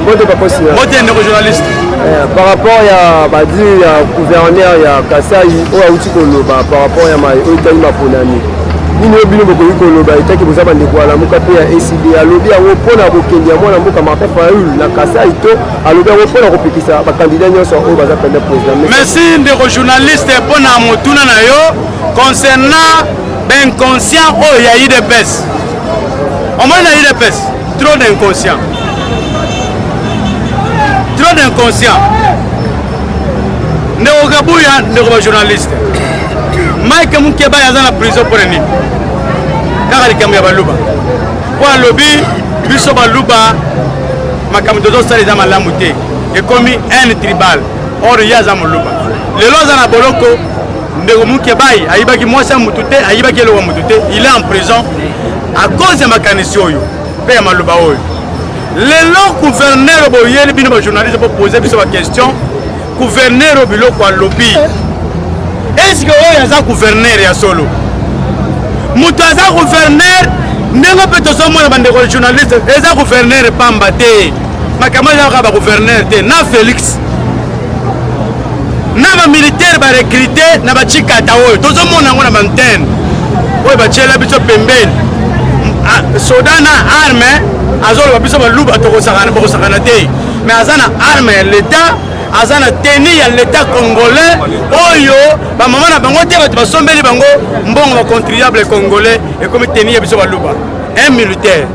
Mbote papa Sina. Mbote ndeko journaliste. Eh, par rapport ya badire ya gouverneur ya Kasai oyo awuti koloba par rapport ya mai oyo etali maponami nini oyo bino bokoki koloba etaki boza bandeko ya Lamuka mpe ya ECD alobi yango mpo na bokende ya mwana mboka Martin Fayulu na Kasai to alobi yango mpo na kopekisa bakandida nyonso oyo baza pene président. Merci ndeko journaliste mpo na motuna na yo concernant bainconscient oyo ya UDPS. Omoni na UDPS trop d'inconscient, trop d'inconscient. Ndeko Kabuya, ndeko ba journaliste, Mike Mukebayi aza na prison mpo na nini? Kaka likambo ya baluba, mpo alobi biso baluba makambo tozosala eza malamu te, ekomi haine tribal. Or ye aza moluba, lelo aza na boloko. Ndeko Mukebayi ayibaki mwasi ya mutu te, ayibaki eloko ya mutu te, il est en prison à cause ya makanisi oyo mpe ya maloba oyo. Lelo gouverneur boyeli bino ba journaliste po poser biso ba question. Gouverneur biloko alobi, est-ce que oyo aza gouverneur ya solo? Moto aza gouverneur ndenge mpe tozomona bandeko journaliste, eza gouverneur pamba te, makambo eza kaka ba gouverneur te. Na Félix na ba militaire ba recruter na ba chikata oyo tozomona yango na bantene oyo batiela biso pembeni, soda na arme azoloba biso baluba tokosakana, bokosakana te, mais aza na arme ya l'État, aza na tenue ya l'État congolais oyo bamama na bango te, bato basombeli bango mbongo ba contribuable congolais, ekomi tenue ya biso baluba. Un militaire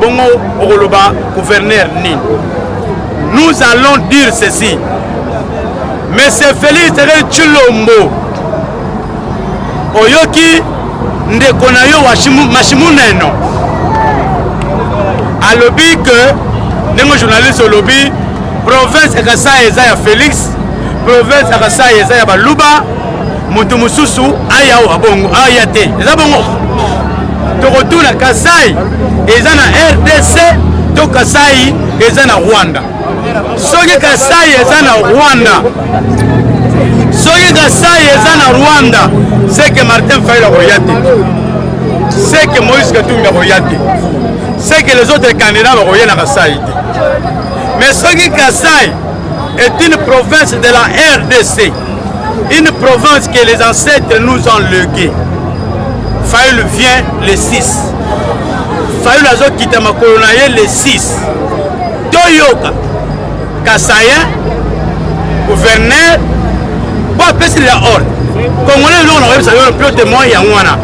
bongo okoloba gouverneur nini? Nous allons dire ceci: Monsieur Félix Tshilombo, oyoki ndeko na yo Mashimuneno alobi que ndenge journaliste olobi, province ya Kasai eza ya Félix, province ya Kasai eza ya baluba, moto mosusu aya awa bongo aya te, eza bongo. Tokotuna, Kasai eza na RDC to Kasai eza na Rwanda? Soki Kasai eza na Rwanda, soki Kasai eza na Rwanda, c'est que Martin Fayulu akoya te, c'est que Moïse Katumbi akoya te, c'est que les autres candidats bakoya na Kasai te. Mais soki Kasai est une province de la RDC, une province que les ancêtres nous ont léguée, Fayulu vient le 6. Fayulu azokita makolo na ye le 6. Toyoka Kasaïen gouverneur po apesi la ordre congolais. Eloko na koyebisa yo mpe témoin yango wana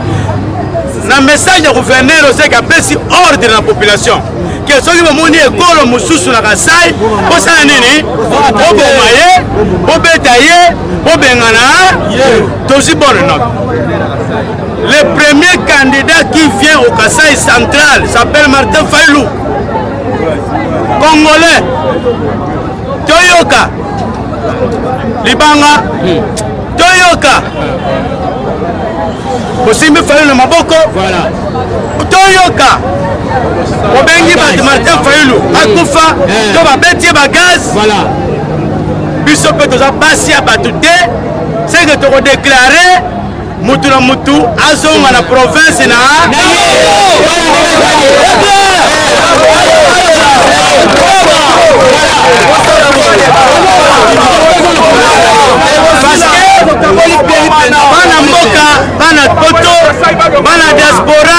na message ya gouverneur oseki apesi ordre na population ke soki bomoni ekolo mosusu na Kasai, bosala nini? Boboma ye, bobeta ye, bobengana. Tozwi bonne note. Le premier candidat qui vient au Kasai central s'appelle Martin Fayulu, congolais. Toyoka libanga, toyoka bosimbi Fayulu na maboko, toyoka obengi bato Martin Fayulu akufa to babeti ye bagaz. Biso mpe toza basi ya bato te, seke tokodéclarer mutu na mutu azonga na province na. Bana mboka, bana poto, bana diaspora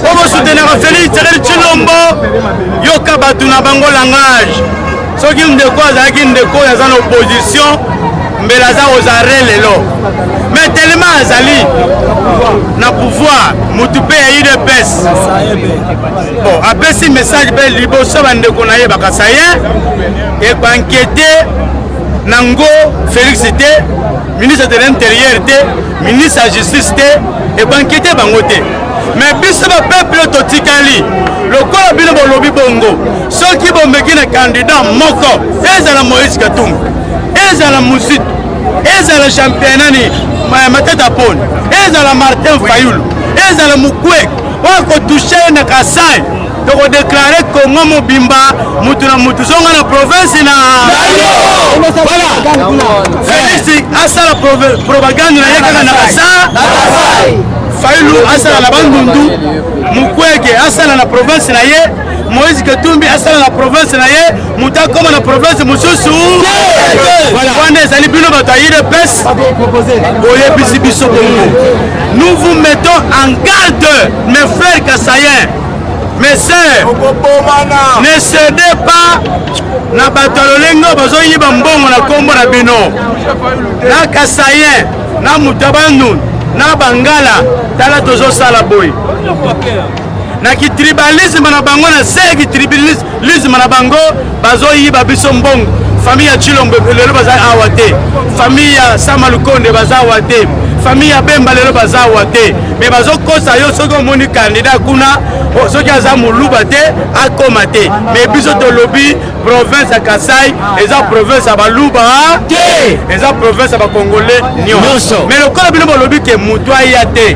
po bosoutenaka Félix Tshisekedi Tshilombo, yoka bato na bango langage. Soki ndeko azalaki ndeko oyo aza na opposition, mbele aza kozare lelo, mais tellement azali na pouvoir, motu mpe ya UDPS, bon, apesi message mpe liboso bandeko na ye bakasaye ekoinquiéter nango Félix te, ministre de l'Intérieur te, ministre ya Justice te, ekoinquiéter bango te. Mais biso bapeuple totikali lokola bino bolobi bongo, soki bomeki na candidat moko, ezala Moïse Katumbi, ezala Muzitu, ezala champion nani Matata Pone, ezala Martin Fayulu, ezala Mukwege, oyo kotoucher ye na Kasai, tokodéclarer Kongo mobimba, mutu na mutu zonga na province na. Voilà, Félix asala propagande na ye kaka na Kasai, Fayulu asala na Bandundu, Mukwege asala na province na ye. Moïse Katumbi asala na province na ye, moto akoma na province mosusu. Wana ezali bino bato ya UDPS boyebisi biso bongo. Nous vous mettons en garde, mes frères kasaïens, mes sœurs, ne cédez pas na bato ya lolenge oyo bazoyiba mbongo na nkombo na bino na kasaïen na moto ya bandundu na bangala. Tala, tozosala boye na kitribalisme na bango, na se ya kitribalisme na bango bazoyiba biso mbongo. Famille ya Tshilombo lelo baza awa te, famille ya Sama Lukonde baza awa te, famille ya Bemba lelo baza awa te. Mais bazokosa yo, soki omoni candidat kuna, soki aza moluba te, akoma te. Mais biso tolobi province ya Kasai eza province ya baluba te, eza province ya bacongolais nyonso. Mais lokola bino bolobi ke motu aya te,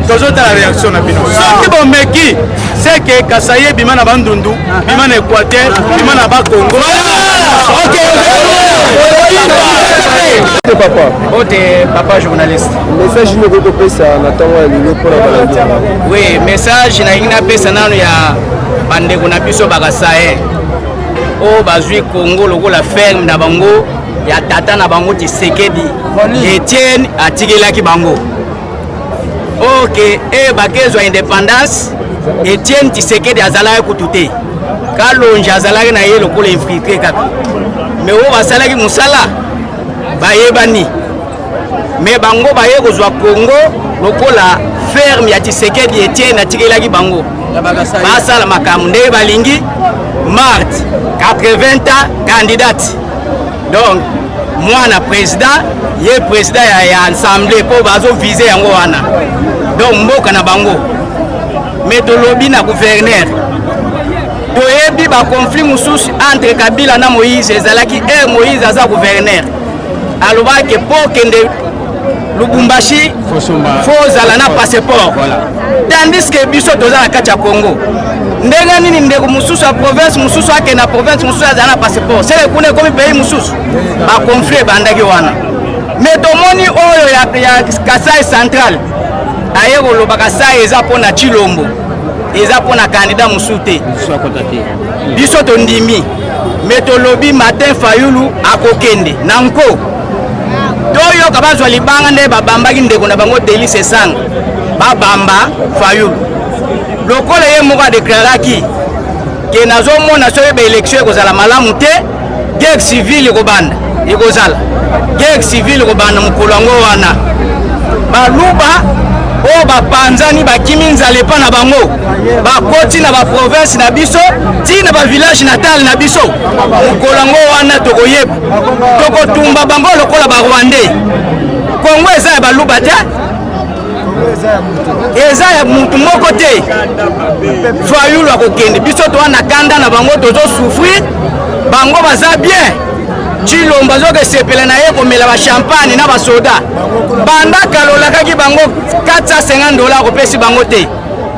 tozotala réaction na bino. Soki bomeki seke Kasai ebima na Bandundu, bima na Équateur, bima na Bakongo. Papa. Ote papa journaliste. Message nini okoki kopesa na ntango ya lelo mpona balandi? Oui, message nalingi napesa nano ya bandeko na biso bakasaye oyo bazwi Congo lokola ferme na bango ya tata na bango Tshisekedi Etienne atikelaki bango. Ok, e bakezwa indépendance, Etienne Tshisekedi azalaki kutu te, Kalonji azalaki na ye lokola infiltré kaka. Mais oyo basalaki mosala bayebani. Mais bango baye kozwa Congo lokola ferme ya Tshisekedi Etienne atikelaki bango, basala makambo ndenge balingi. Marthe, 80 ans, candidate, donc mwana président, ye président ya assemblée, mpo bazoviser yango wana, donc mboka na bango. Mais tolobi na gouverneur, toyebi baconflit mosusu entre Kabila na Moïse ezalaki ere Moïse aza gouverneur, alobaki mpo okende Lubumbashi fo ozala na passeport, tandis que biso toza na kati ya Congo. Ndenge nini ndeko mosusu ya province mosusu akende na province mosusu azala na passeport? Sele kuna ekomi pays mosusu. Baconflit ebandaki wana. Mais tomoni oyo ya Kasai Central aye koloba Kasai eza mpona Tshilombo, eza mpona candidat mosusu te. Biso tondimi, mais tolobi Martin Fayulu akokende na nko. Toyoka bazwa libanga nde babambaki ndeko na bango Delly Sesanga, babamba Fayulu lokola ye moko adeklaraki ke nazomona soki baélection ekozala malamu te, guerre civile ekobanda, ekozala guerre civile ekobanda. Mokolo yango wana baluba oyo bapanzani, bakimi nzala epa na bango, bakoti na baprovince na biso, ti na bavillage natal na biso. Mokolo yango wana tokoyeba, tokotumba bango lokola barwandais. Kongo eza ya baluba te, eza ya mutu moko te. Fayulu akokende. Biso toza na kanda na bango, tozosouffrir, bango baza bien. Tshilombo azokesepela na ye komela bachampagne na basoda. Banda kalolakaki bango 450 dollar, kopesi bango te.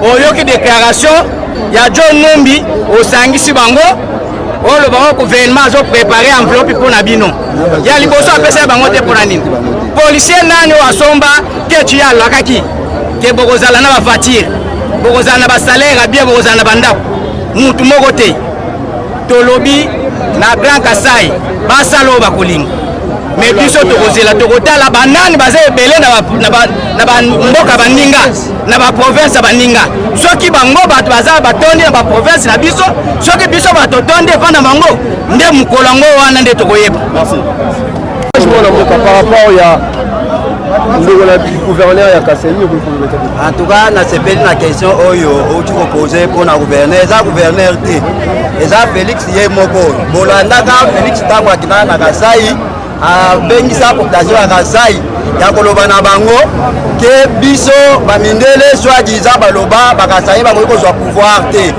Oyoki déclaration ya John Numbi, osangisi bango, oloba ngo gouvernement azoprépare enveloppe mpo na bino. Ya liboso apesaki bango te, mpo na nini? Policier nani oyo asomba ketu? Ye alakaki ke bokozala na bavoiture, bokozala na basalaire ya bien, bokozala na bandako. Mutu moko te. Tolobi na Grand Kasai basala oyo bakolinga, mais biso tokozela, tokotala banani baza ebele na bamboka baninga, na baprovince ya baninga. Soki bango bato baza batondi na baprovince na biso, soki biso bato tondi epa na bango, nde mokolo yango wana nde tokoyeba. Mwana mboka, par rapport ya ndeko na gouverneur ya Kasai, nini okoki koloba? En tout cas, nasepeli na question oyo outi kopose mpona gouverneur. Eza gouverneur te, eza Félix ye moko. Bolandaka Félix ntango akendaka na Kasai, abengisa population ya Kasai ya koloba na bango ke biso bamindele soi-disant baloba bakasai bakoki kozwa pouvoir te.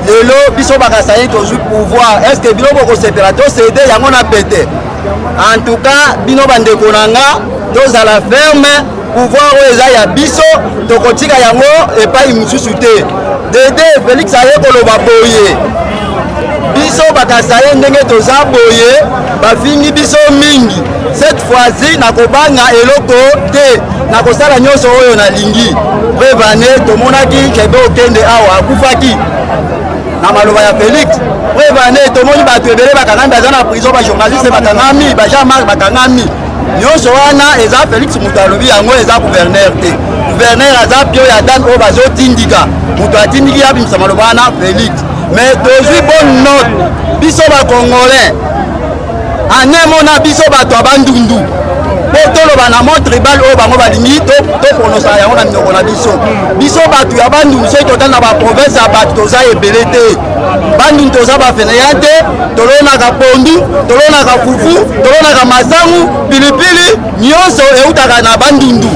Lelo biso bakasai tozwi pouvoir, est ce que bino bokosepela tocéder yango na pete? En tout cas, bino bandeko na nga, tozala ferme. Pouvoir oyo eza ya biso, tokotika yango epai mosusu te. Dede Félix aye koloba boye, biso bakasaye ndenge toza boye, bafingi biso mingi. Cette fois-ci nakobanga eloko te, nakosala nyonso oyo nalingi. Preuve, tomonaki Kebe Okende awa akufaki. Na maloba ya Félix, preuve ane tomoni bato ebele bakangami, baza na prison, bajournaliste bakangami, ba Jean Marc bakangami. Nyonso wana eza Félix moto alobi yango, eza gouverneur te. Gouverneur aza pion ya dame oyo bazotindika, moto atindiki abimisa maloba wana Félix. Mais tozwi bonne note biso bacongolais, anemona biso bato ya Bandundu, mpo toloba na mot tribal oyo bango balingi toprononsa yango na minoko na biso. Biso bato ya Bandundu, soki totali na baprovince ya bato, toza ebele te. Bandundu toza bafainéants te. Tolonaka pondu, tolonaka fufu, tolonaka masangu, pilipili, nyonso eutaka na Bandundu.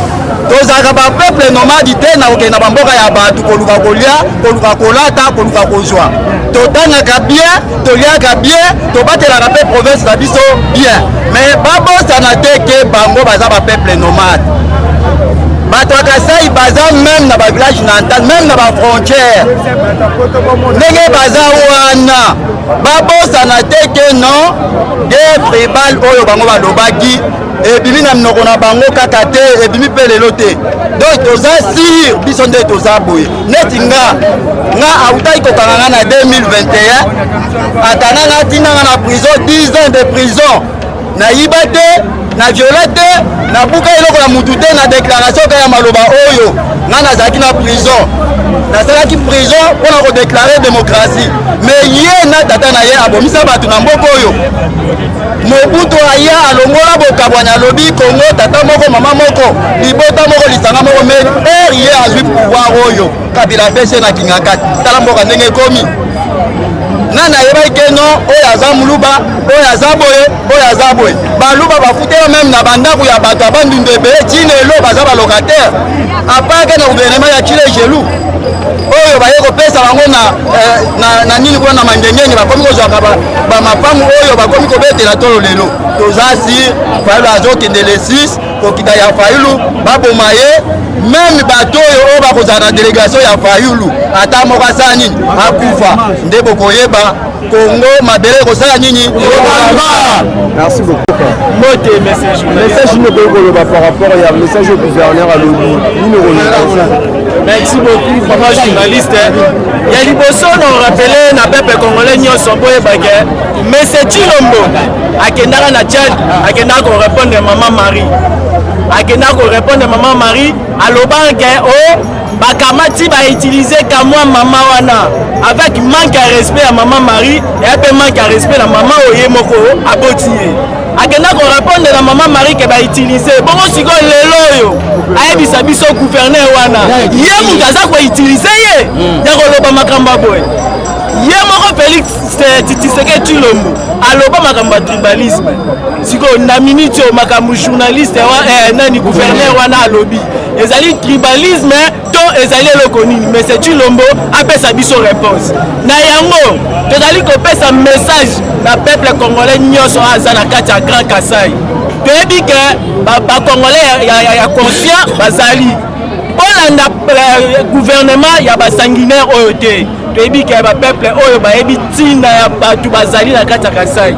Tozalaka bapeuple nomade te na kokende na bamboka ya bato koluka kolia, koluka kolata, koluka kozwa. Totangaka bien, toliaka bien, tobatelaka mpe province na biso bien. Mais babosana te ke bango baza bapeuple nomade. Bato ya Kasai baza même na bavillage natal, même na bafrontière ndenge baza wana. Babosana te ke non, guerre tribale oyo bango balobaki ebimi na minoko na bango kaka te, ebimi mpe lelo te. Donc toza sûr, biso nde toza boye. Neti nga autaki kokanga nga na 2021, akanga nga, atinda nga na prison, 10 ans de prison. Nayiba te, na viola te, nabuka eloko na mutu te, na déclaration kaka ya maloba oyo nga nazalaki na prison. Nasalaki prison mpona kodéclarer démocratie. Mais ye na tata na ye abomisa bato na mboka oyo. Mobutu aya, alongola bokabwani, alobi Kongo tata moko, mama moko, libota moko, lisanga moko. Mais ere ye azwi pouvoir oyo Kabila apesi ye na Kingakati, tala mboka ndenge ekomi. Nani ayebaki ke non, oyo aza Moluba, oyo aza boye, oyo aza boye? Baluba bafutela même na bandako ya bato ya Bandundu ebele, ntina elo baza balocataire, à part ke na gouvernement ya Tshilejelu oyo baye kopesa bango na nini kuna na Mangengenge, bakomi kozwaka bamapangu oyo bakomi kobetela tolo. Lelo toza sûr, Fayulu azokende le 6. Kokita ya Fayulu, baboma ye. Même bato oyo oyo bakozala na délégation ya Fayulu, ata moko asala nini, akufa, nde bokoyeba Kongo mabele ekosala nini. Merci beaucoup. Mbote, monsieur journaliste. Message nini okoki koloba par rapport ya message oyo gouverneur alobi? Nini okoloba? Merci beaucoup, papa journaliste. Ya liboso, na rappeler na peuple congolais nyonso, boyebake monsieur Tshilombo akendaka na Tchad, akendaka korépondre mama Marie, akendaka korépondre mama Marie, alobaka ke o bakamati, bautiliser kamwa mama wana avec manque ya respect ya mama Marie, eya mpe manque ya respect na mama oyo ye moko aboti ye. Akenda korépondre na mama Marie ke bautiliser bongo. Sikoyo lelo oyo ayebisa biso gouverneur wana, ye moto aza koutiliser ye ya koloba makambo ya boye. Ye moko Félix Tshisekedi Tshilombo aloba makambo ya tribalisme. Sikoyo na minute oyo, makambo journaliste nani, gouverneur wana alobi ezali tribalisme to ezali eloko nini? Monsieur Tshilombo apesa biso réponse na yango. Tozali kopesa message na peuple congolais nyonso aza na kati ya Grand Kasai. Toyebi ke bacongolais ya conscient bazali bolanda gouvernement ya basanguinaire oyo te. Toyebi ke bapeuple oyo bayebi ntina ya bato bazali na kati ya Kasai.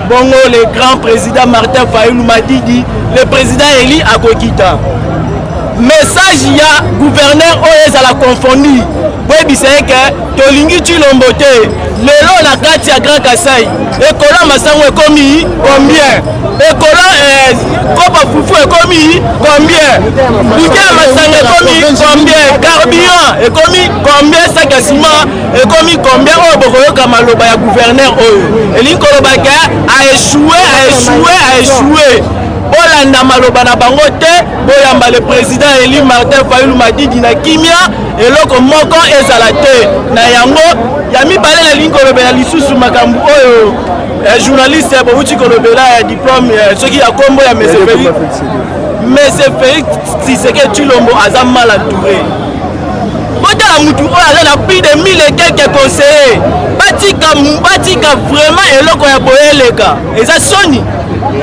Bongo le grand président Martin Fayulu Madidi, le président élu, akokita. Message ya gouverneur oyo ezala confondu, boyebisa ye ke tolingi Tshilombo te. Lelo na kati ya Grand Kasai, ekolo ya masango ekomi combien? Ekolo kopa fufu ekomi combien? Bouteille ya masanga ekomi combien? Carburant ekomi combien? Sac ya ciment ekomi combien? Oyo bokoyoka maloba ya gouverneur oyo, elingi koloba ke aéchoué, aéchoué, aéchoué. Bolanda maloba na bango te. Boyamba le président élu Martin Fayulu Madidi na kimia, eloko moko ezala te na yango. Ya mibale, nalingi kolobela lisusu makambo oyo journaliste bowuti kolobela ya diplôme, soki ya nkombo ya monsieur Félix. Monsieur Félix Tshisekedi Tshilombo aza mal entouré. Botala mutu oyo aza na plus de mille et quelques conseillers. Batika, batika vraiment eloko ya boye eleka. Eza soni,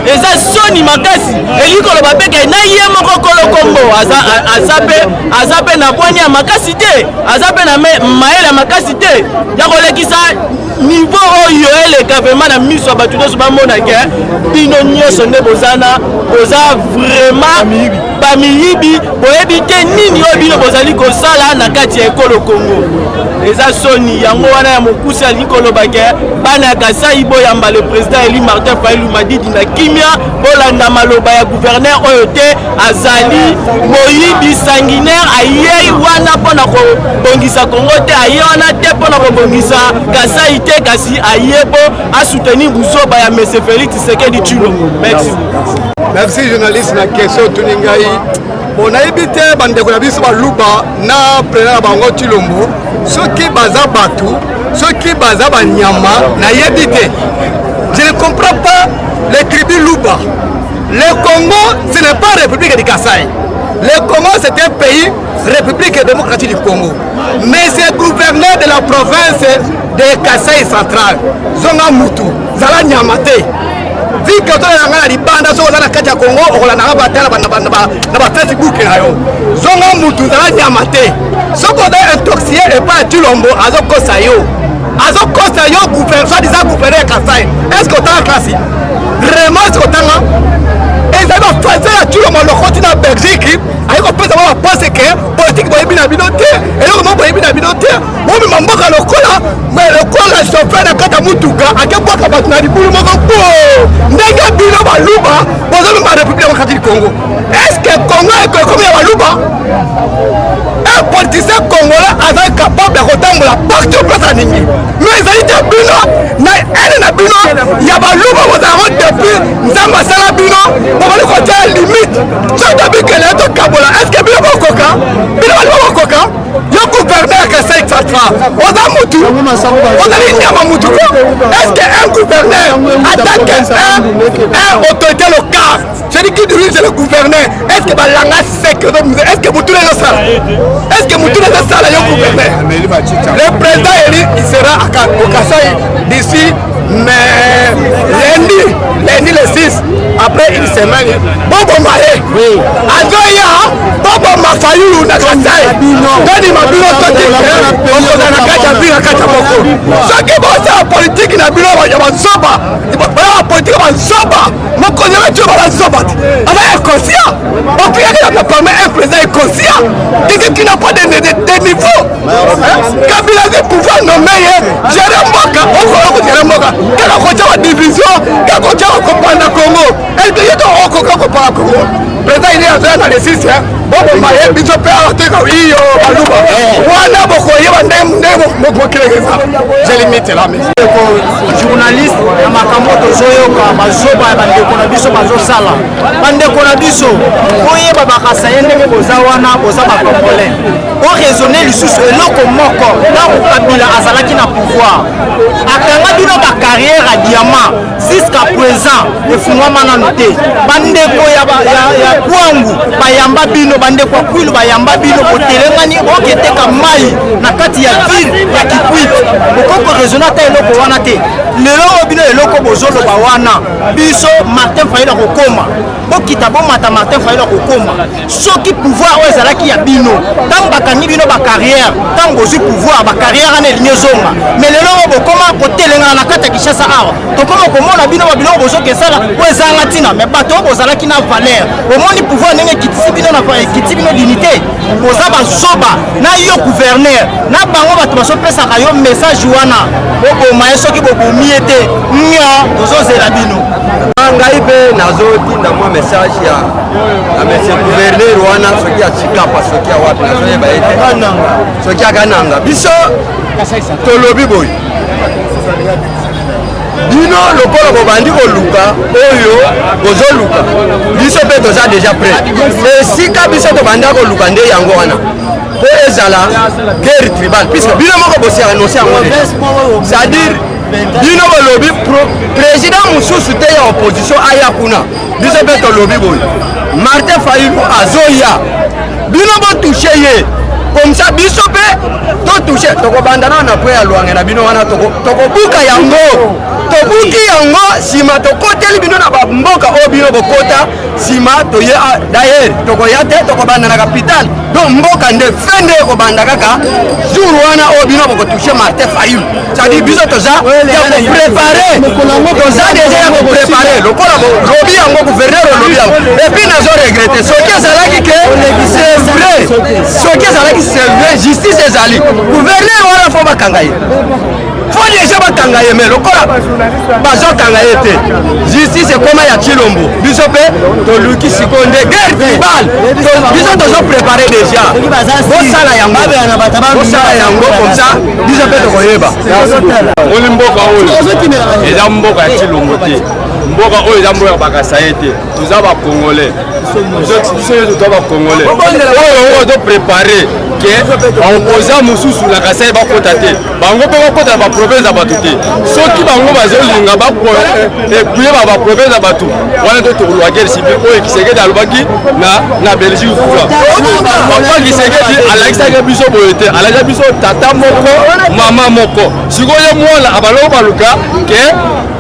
eza soni makasi. Elingi koloba mpe ke na ye moko kolo kombo aza mpe na bwani ya makasi te, aza mpe na mayele ya makasi te ya kolekisa. Niveau oyo eleka vraiment na miso ya bato nyonso, bamona ke bino nyonso nde bozana, boza vraiment bamiyibi, boyebi te nini oyo bino bozali kosala na kati ya ekolo Congo. Eza soni. Yango wana ya mokusi alingi koloba ke bana ya Kasai, boyamba le président élu Martin Fayulu Madidi na kimia. Bolanda maloba ya gouverneur oyo te, azali moyibi sanguinaire. Ayei wana mpona kobongisa Kongo te, aye wana te mpona kobongisa Kasai te, kasi aye mpo asoutenir buzoba ya monsieur Félix Tshisekedi Tshilombo. Merci. Merci journaliste na question otuni ngai. Bon, nayebi te bandeko na biso Baluba na président na bango Tshilombo, soki baza bato, soki baza banyama, nayebi te. Je ne comprends pas les tribus Luba. Le Congo, ce n'est pas République du Kasaï. Le Congo, c'est un pays, République démocratique du Congo, mais c'est gouverneur de la province de Kasaï Central. Zonga mutu, zala nyama te. Vi ke ozolanda nga na libanda, soki oza na kati ya Congo, okolandanga batala na baFacebook na yo. Zonga mutu, zala nyama te. Soki oza intoxiqué epai ya Tshilombo, azokosa yo, azokosa yo. Soi-disant gouverneur ya Kasai, est ce que otanga classe vraiment? Est ce que otanga? Ezali bafaze ya Tshilombo. Lokoti na Belgique, ayi kopesa ba bapose ke politike boyebi na bino te, eloko moko boyebi na bino te. Bomema mboka lokola chauffeur na kati ya mutuka akebwaka bato na libulu moko po ndenge bino Baluba bozomema République démocratique du Congo. Est ce que Congo ekomi ya Baluba? Un politicien congolais azali capable ya kotambola partout place alingi, mais ezali te bino na ene na bino ya Baluba bozala yango depuis Nzambe asala bino, bobali kotia limite. Soki tobikele tokabola, est ce que bino bokoka? Bino Baluba bokoka? Yo gouverneur ya Kasai Central, oza mutu, ozali nyama mutu ko? Est ce que un gouverneur en tant que un autorité locale, celui qui dirige le gouverneur, est ce que balanga sec? Est ce que mutu ezosala? Est ce que mutu ezosala? Yo gouverneur, le président élu, il sera au Kasai d'ici mais lundi, lundi le 6, après une semaine. Boboma ye, azoya boboma Fayulu na Kasai. Tondima bino soki okozala na kati ya bino, na kati ya moko. Soki bosala politike na bino ya bazoba, baya bapolitike bazoba, mokonzi na tio bazoba te, aza inconscient. Ofikaki na parmi un président inconscient, quelqu'un qui n'a pas de niveau. Kabila azwi pouvoir, nommé ye gérer mboka, okoka kogérer mboka kaka kotia badivision, kaka kotia kopanda Congo. Est-ce ye to okoka kopanda Congo? Président ili azoya na le 6, boboma ye. Biso mpe awa teka iyo Baluba wana bokoyeba ndenge mokilekeza. Je limite là. Journaliste, na makambo tozoyoka, bazoba ya bandeko na biso bazosala, bandeko na biso, boyeba bakasaye ndenge boza wana, boza bacongolais, oraisonne lisusu eloko moko. Ntango Kabila azalaki na pouvoir, akanga bino bacarrière ya diamant, jusqu'à présent efungwama nano te. Bandeko ya Kwangu bayamba bino, bandeko ya Kwilu bayamba bino, botelengani oketeka mai na kati ya ville ya Kikwit. Bokoki koraisonner ata eloko wana te. Lelo oyo bino eloko bozoloba wana, biso Martin Fayulu akokoma, bokita bomata, Martin Fayulu akokoma. Soki pouvoir oyo ezalaki ya bino, ntango bakangi bino bacarrière, ntango bozwi pouvoir, bacarrière wana elingi ezonga. Mais lelo oyo bokoma kotelengana na kati ya Kinshasa awa, tokoma komona bino babiloko bozokesala po ezanga ntina. Mais bato oyo bozalaki na valeur, omoni pouvoir ndenge ekitisi bino, ekitisi bino dignité. Boza bazoba. Na yo gouverneur, na bango bato bazopesaka yo message wana, boboma ye. Soki bobomi ye te, nyo tozozela bino. Ngai mpe nazotinda mwa message ya monsieur gouverneur wana, soki ya Tshikapa, soki ya wapi, nazoyeba ye te, soki akananga. Biso tolobi boye: bino lokola bobandi koluka oyo bozoluka, biso mpe toza déjà prêt. Esika biso tobanda koluka nde yango wana, mpo ezala guerre tribale, puisque bino moko bosi annonce yango déjà. C'est-à-dire bino bolobi président mosusu te ya opposition aya kuna. Biso mpe tolobi boye: Martin Fayulu azoya, bino botouche ye. Comme ça biso mpe totouche, tokobanda nano na point ya Lwange na bino wana, tokobuka yango, tobuki yango, nsima tokoteli bino na bamboka oyo bino bokota, nsima toye. D'ailleurs tokoya te, tokobanda na capitale. Donc mboka nde fe nde ekobanda kaka jour wana oyo bino bokotouche Martin Fayulu. C'est-à-dire biso toza ya kopréparer, toza déjà ya kopréparer lokola lobi yango, gouverneur olobi yango. Et puis nazo regretter, soki ezalaki ke c'est vrai, soki ezalaki c'est vrai, justice ezali, gouverneur wana faut bakanga ye, faut déjà bakanga ye. Mais lokola bazokanga ye te, justice ekoma ya Tshilombo, biso mpe toluki sikoyo nde guerre tribale. Biso tozoprépare déjà, bosala yango, bosala yango, comme ça biso mpe tokoyeba. Moni, mboka oyo eza mboka ya Tshilombo te, mboka oyo eza mboka ya Bakasaye te. Toza Bacongolais, biso nyonso toza Bacongolais. Oyo oyo toprépare ke baopposant mosusu na Kasai bakota te, bango mpe bakota na baprovince ya bato te. Soki bango bazolinga baepuye baprovince ya bato wana, nde tokoluka guerre civile oyo Tshisekedi alobaki na Belgique kuna. Papa Tshisekedi alakisaki biso boye te, alakisa biso tata moko, mama moko. Sikoyo ye mwana abaloko baluka ke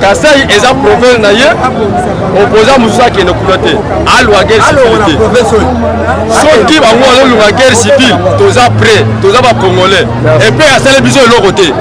Kasai eza province na ye, opposant mosusu akende kuna te, aluka guerre civile te. Soki bango bazoluka guerre civile, toza prêt, toza Bacongolais. Et puis asali biso eloko te.